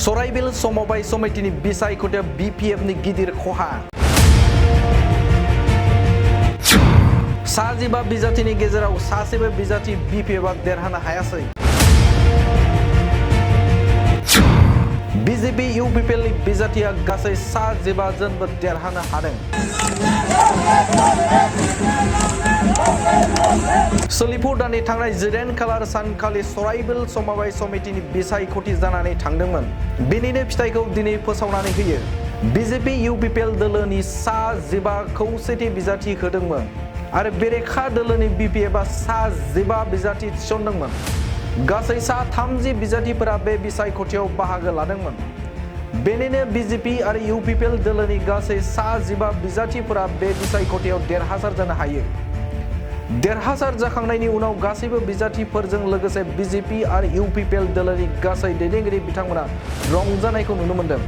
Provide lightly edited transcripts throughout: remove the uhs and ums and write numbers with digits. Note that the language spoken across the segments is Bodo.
सराइबिल समबाय समितिनि बिसायख'थिया बिपिएफनि गिदिर खहा। सा 15 बिजाथिनि गेजेराव सासेबो बिजाथि बिपिएफआ देरहानो हायासै। बिजेपि इउपिपिएलनि बिजाथिया गासै सा 15 जनबो देरहानो हादों। सोलिफु दाननि थांनाय 14 खालार सानखालि सराइबिल समबाय समितिनि बिसायख'थि जानानै थांदोंमोन। बेनिनो फिथाइखौ दिनै फोसावनानै होयो। बिजेपि इउपिपिएल दोलोनि सा 15 खौसेथि बिजाथि होदोंमोन आरो बेरेखा दोलोनि बिपिएफआ सा 15 बिजाथि थिसनदोंमोन। गासै सा 30 बिजाथिफोरा बे बिसायख'थियाव बाहागो लादोंमोन। बेनिनो बिजेपि आरो इउपिपिएल दोलोनि गासै सा 15 बिजाथिफोरा बे बिसायख'थियाव देरहासार जानो हायो। देरहासार जाखांनायनि उनाव गासैबो बिजाथिफोरजों लोगोसे बिजेपि आरो इउपिपिएल दोलोनि गासै दैदेनगिरि बिथांमोना रंजानायखौ नुनो मोन्दों।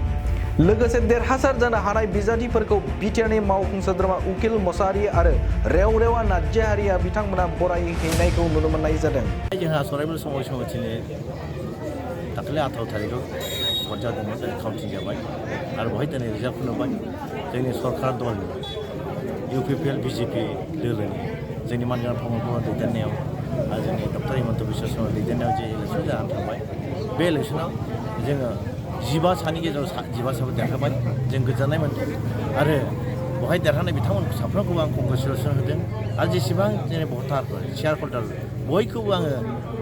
लोगोसे देरहासार जानो हानाय बिजाथिफोरखौ बिटिआरनि मावफुं सोद्रोमा उकिल मसाहारि आरो रेवरेवा नार्जारिया बिथांमोना बरायहैनायखौ नुनो मोननाय जादों। जोंहा सराइबिल समबाय समितिनि दाखालि 18 थारिखआव भट जादोंमोन, काउन्टिं जाबाय आरो बेवहाय दिनै रिजाल्टखौ नुबाय। जोंनि सरकार दलनि इउपिपिएल बिजेपि दोलोनि जोंनि मानगोनां प्रमद बर'नि दैदेननायाव आरो जोंनि डक्टर हिमन्त बिश्व शर्मानि दैदेननायाव जे इलेक्सन जानानै थांबाय, बे इलेक्सनाव जोङो 15 सानि गेजेराव 15 साबो देरहाबाय। जों गोजोननाय मोन्दों आरो बेवहाय देरहानाय बिथांमोनखौ साफ्रोमखौबो आं कंग्रेसुलेसन होदों आरो जेसेबां जोंनि भटारफोर शेयार हल्डार बयखौबो आङो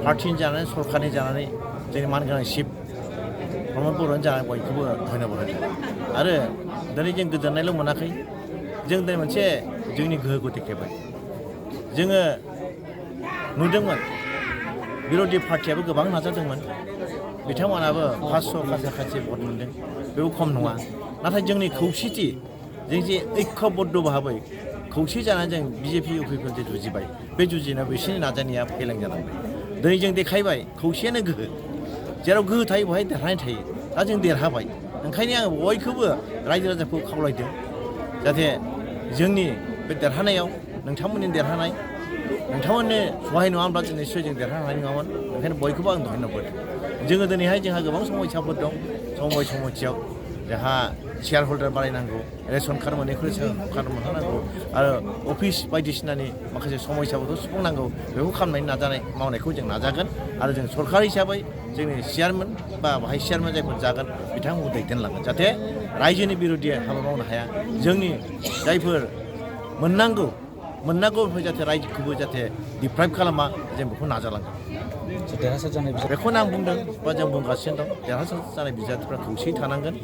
पार्टिनि जानानै सरकारनि जानानै जोंनि मानगोनां चिफ प्रमद बर'नि जानानै बयखौबो धन्यबाद होदों। आरो दिनै जों गोजोननायल' मोनाखै, जों दिनै मोनसे जोंनि गोहोखौ देखायबाय। जोङो नुदोंमोन बिर'धि पार्टियाबो गोबां नाजादोंमोन, बिथांमोनाबो 500 खाथि भट मोन्दों, बेबो खम नङा। नाथाय जोंनि खौसेथि, जों जे ऐक्यबद्ध भाबै खौसे जानानै जों बिजेपि इउपिपिएल जे जुजिबाय, बे जुजिनायाव बिसोरनि नाजानाया फेलें जालांबाय। दिनै जों देखायबाय खौसेयानो गोहो, जेराव गोहो थायो बेवहाय देरहानाय थायो। दा जों देरहाबाय, ओंखायनो आङो बयखौबो रायजो राजाखौ खावलायदों जाहाथे जोंनि बे देरहानायाव नोंथांमोननि देरहानाय, नोंथांमोननि सहाय नङाब्ला जों निस्सय जों देरहानो हानाय नङामोन। ओंखायनो बयखौबो आं धन्यबाद। जोङो दिनैहाय जोंहा गोबां समस्याफोर दं। समबाय समितियाव जोंहा शेयार हल्डार बानायनांगौ, रेसन कार्ड मोनैखौ रेसन कार्ड मोनहोनांगौ आरो अफिस बायदिसिनानि माखासे समस्याफोरखौ सुफुंनांगौ। बेखौ खालामनायनि मावनायखौ जों नाजागोन आरो जों सरकार हिसाबै जोंनि चेयारमेन बा बाहाय चेयारमेन जायफोर जागोन बिथांमोनखौ दैदेनलांगोन, जाहाथे रायजोनि बिरुद्धियै हाबा मावनो हाया। जोंनि जायफोर मोननांगौ जाहाथे रायजोखौबो जाहाथे डिप्राइभ खालामा, जों बेखौ नाजालांगोन। देरहासार जानाय बेखौनो आं बुंदों बा जों बुंगासिनो दं। देरहासार जानाय बिजाथिफ्रा खौसेयै थानांगोन,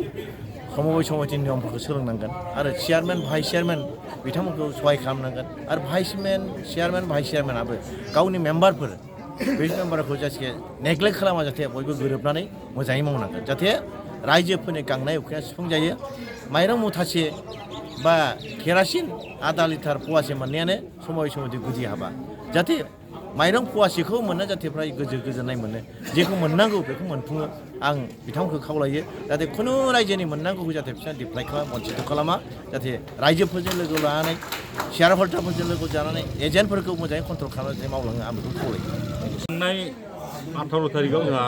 समबाय समितिनि नियमफोरखौ सोलोंनांगोन आरो चेयारमेन भाइस चेयारमेन बिथांमोनखौ सहाय खालामनांगोन आरो चेयारमेन भाइस चेयारमेनाबो गावनि मेम्बारफोर बे मेम्बारखौ जायखि नेग्लेक्ट खालामा, जाहाथे बयबो गोरोबनानै मोजाङै मावनांगोन, जाहाथे रायजोफोरनि गांनाय उखैनाया सुफुंजायो। माइरं मुथासे बा केरासिन आधा लिटार फवासे मोननायानो समबाय समिति गुदि हाबा, जाहाथे माइरं फवासेखौ मोनो, जाहाथे फ्राय गोजोननाय मोनो, जेखौ मोननांगौ बेखौ मोनफुङो। आं बिथांमोनखौ खावलायो जाहाथे खुनु रायजोनि मोननांगौखौ जाहाथे बिसोरना डिप्राइभ खालामा, वन्सित खालामा, जाहाथे रायजोफोरजों लोगो लानानै शेयार हल्डारफोरजों लोगो जानानै एजेन्टफोरखौ मोजाङै कन्ट्रल खालामनानै मावलाङो, आं बेखौ खावलायो। थांनाय 18 थारिखआव जोंहा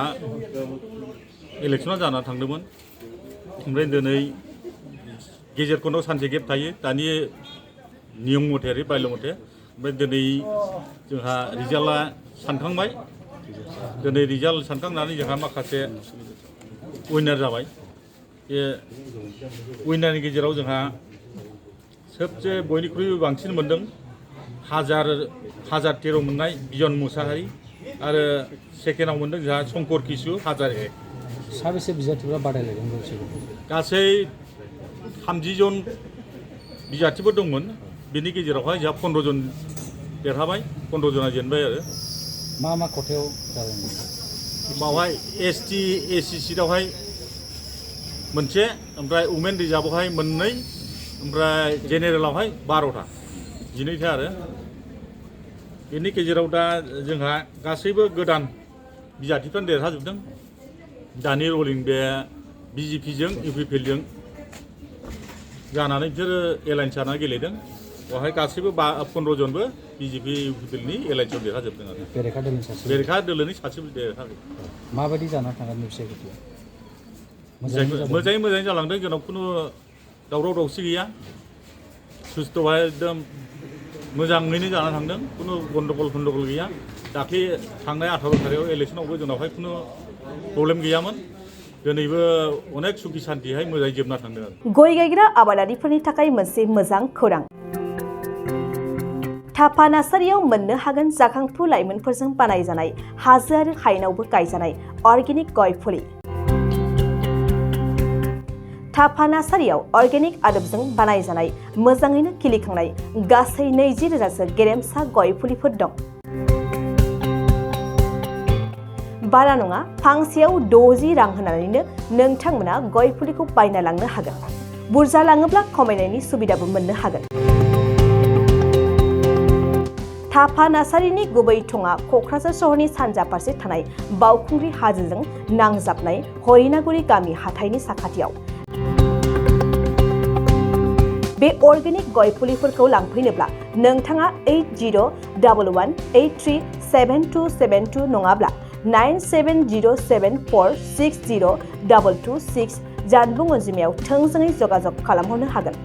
इलेक्सना जाना थांदोंमोन। ओमफ्राय दिनै गेजेर खन्दआव सानसे गेप थायो दानि नियम मथे बायल' मथे। ओमफ्राय दिनै जोंहा रिजाल्टआ सानखांबाय। दिनै रिजाल्ट सानखांनानै जोंहा माखासे उइनार जाबाय। बे उइनारनि गेजेराव जोंहा सबसे बयनिख्रुइबो बांसिन मोनदों 1013 मोननाय बिजन मुसाहारि आरो सेकेन्डआव मोनदों जोंहा शंकर किशु 1001। साबेसे बिजाथिफोरा बादायलायदों? गासै 30 जन बिजाथिफोर दंमोन। बेनि गेजेरावहाय जोंहा 15 जन देरहाबाय, 15 जना जेनबाय आरो। मा खथायाव जादों? बावहाय ST SC सिटआवहाय मोनसे, ओमफ्राय उमेन रिजार्भआवहाय मोननै, ओमफ्राय जेनेरेलावहाय 12टा, 12था आरो। बेनि गेजेराव दा जोंहा गासैबो गोदान बिजाथिफ्रानो देरहाजोबदों। दानि रलिं बे बिजेपिजों इउपिपिएलजों जानानै बिसोरो एलायन्स जानानै गेलेदों। बेवहाय गासैबो 15 जनबो बिजेपि इउपिपिएलनि एलायन्सआव देरहाजोबदों आरो। बेरेखा दोलोनि सासेबो देरहाजोबदों। माबायदि जाना थांगोन बिसायख'थिया? मोजाङै जालांदों जोंनाव खुनु दावराव दावसि गैया सुस्थ'हाय एकदम मोजाङैनो जानानै थांदों खुनु गन्दगल गैया दाख्लै थांनाय 18 थारिखआव इलेक्सनावबो जोंनावहाय खुनु प्रब्लेम गैयामोन दिनैबो अनेक सुखि शान्तिहाय मोजाङै जोबना थांदों गय गायग्रा आबादारिफोरनि थाखाय मोनसे मोजां खौरां थापा नार्सारियाव मोननो हागोन जाखांफु लाइमोनफोरजों बानायजानाय हाजो आरो हायेनावबो गायजानाय अर्गेनिक गय फुलि थापा नार्सारियाव अर्गेनिक आदबजों बानायजानाय मोजाङैनो खिलिखांनाय गासै 20,000सो गेरेमसा गय फुलिफोर दं बारा नङा फांसेयाव 60 रां होनानैनो नोंथांमोना गय फुलिखौ बायना लांनो हागोन बुरजा लाङोब्ला खमायनायनि सुबिदाबो मोननो हागोन थापा नार्सारिनि गुबै थङा क'क्राझार सहरनि सानजा फारसे थानाय बावखुंग्रि हाजोजों नांजाबनाय हरिनागुरि गामि हाथाइनि साखाथियाव बे अर्गेनिक गय फुलिफोरखौ लांफैनोब्ला नोंथाङा 8011837272 नङाब्ला 9707460226 जानबुं अनजिमायाव थोंजोङै जगाजग खालामहरनो हागोन